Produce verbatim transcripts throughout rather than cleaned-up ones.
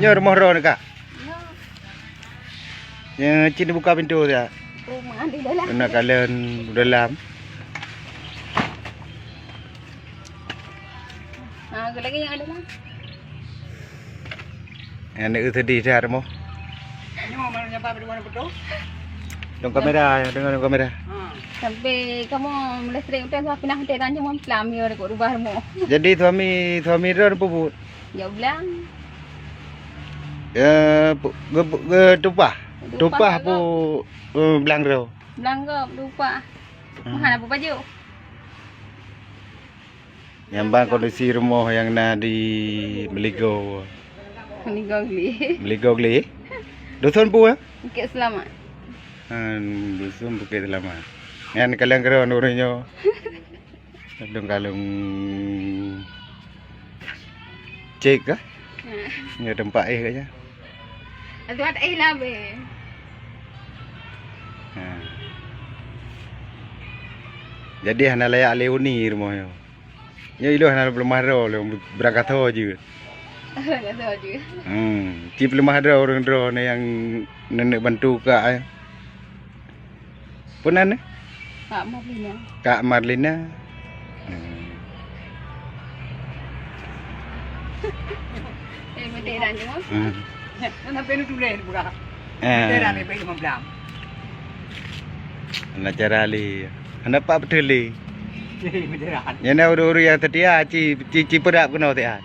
Nyoe rumoh droeneuh ka? Nyoe. Nyoe cit buka pintoe siat. Rumah di dalam. Keuneuk kalon dalam. Ha, lagi nyang dalam. Aneuk seudeh that rumoh. Nyoe mana nyapa berdua foto? Dong kamera, deungon dong kamera. Ha. Sampai kamoe meuleustrek utang, suah pinah utang tanyoe mamplam yo dekat rubah rumoh. Jadi suami, suami droeneuh peue buet? Jok blang. Eh, pu-, ge-, ge-, tupah. Tupah. Tupah pu-, eh, blang droe. Blang gob tupah. Hmm. Mahal apa baju? Nyang ban kondisi rumoh nyang na di Meuligoe. Meuligoe Glé. Meuligoe Glé. Dusun peue, eh? Bukit Selamat. Hmm, dusun Bukit Selamat. Nyan kaleng keudroe ureueng nyoe. Kaleng-kaleng cek kah? Ha. Nyoe teumpat éh kah nyan? Teumpat éh lah be. Ha. Jadi hana layak lé uni rumoh nyoe. Nyoe ilôn hana peuleumah droe lé, beurangkat tho jeuet. Beurangkat tho jeuet. Hmm, ci peuleumah droe ureueng droeneuh nyang neuneuk bantu kak, eh. Peue nan, eh? Kak Marlina. Kak Marlina. Hmm. Eh, meuteran tu. Hmm. Mana penu tulis buka. Eh. Meuteran ni baik lima belas. Hana cara lé. Hana pat beutôi lé. Meuteran. Nyan na ureueng-ureueng nyang seutia, ci, ci, ci peurab keunoe siat.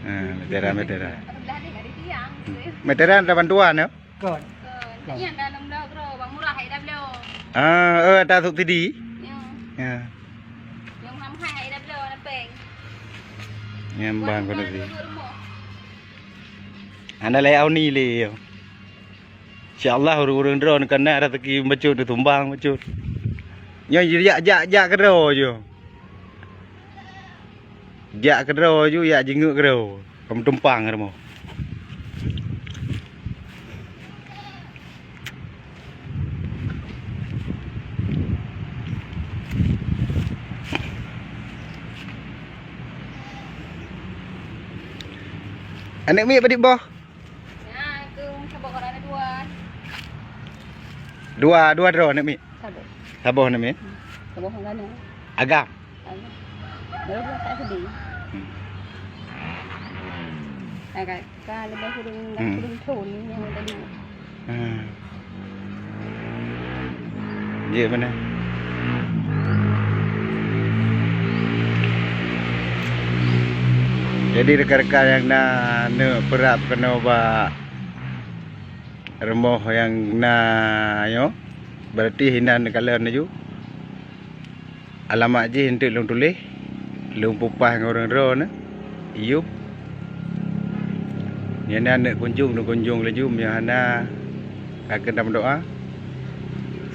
Ha, meuteran, meuteran. Belah ni kat tiang. Hmm. Meuteran ada bantuan, ya? Kon. Kon. Kon. Nyan dah enam belas kilo, bang murah hai dah belo. Ah, eh, ada subsidi? Ya. Ya. Yang mahal hai dah belo, ada peng. Nyan ban kondisi. Hana layak uni lé, ya. Insya Allah, ureueng-ureueng droeneuh ka na rezeki bacut, neusumbang bacut. Nyoe jak, jak, jak keudroe ju. Jak keudroe ju, jak jingeuk keudroe. Ka meutumpang rumoh. Aneuk miet padit boh? Nah, tu saboh orang ada dua. Dua, dua droe aneuk miet? Saboh. Saboh aneuk miet? Hmm. Saboh orang gana. Agam? Agam. Baru dua tak sedih. Hmm. Agak ka lebih kurang, hmm, kurang tahun ni yang tadi. Hmm. Jeuet meunan. Jadi rekan-rekan nyang na neuk peurab keunoe bak rumoh nyang na nyoe, berarti hinan kalon laju. Alamat jih eunteuk lôn tuléh, lôn peupah ngon ureueng droeneuh, Iyub. Nyan na neuk kunjong, neuk kunjong laju, meunyoe hana, ka keuneuk meudoa.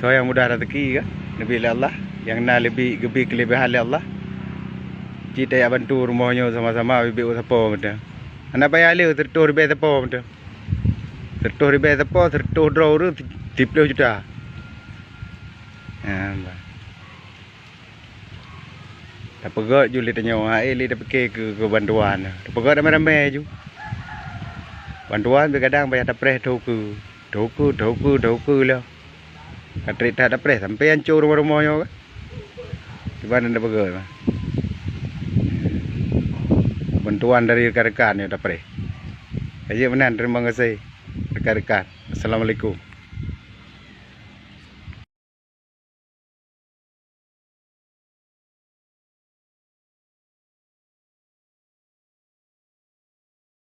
Soe nyang mudah rezeki ka neubi lé Allah, nyang na leubeh, geubri keuleubiehan lé Allah. Cit tajak bantu rumoh nyoe sama-sama, biet-biet sapo meuteumé. Hana payah lé, seureutôh ribèe sapo meuteumé. Seureutôh ribèe sapo, seureutôh droe ureueng, siplôh juta. Ha, bah. Tapeugöt ju lé tanyoe, hana lé tapike keu, keu bantuan. Tapeugöt ramé-ramé ju. Bantuan pih kadang payah tapreh tho keue, tho keue, tho keue, tho keue lom. Ka trép that tapreh sampoe hancô rumoh-rumoh nyoe kan. Kiban tapeugöt, bah. Bantuan dari rekan-rekan nyoe tapreh. Ka jeuet meunan, terima kasih rekan-rekan. Assalamualaikum.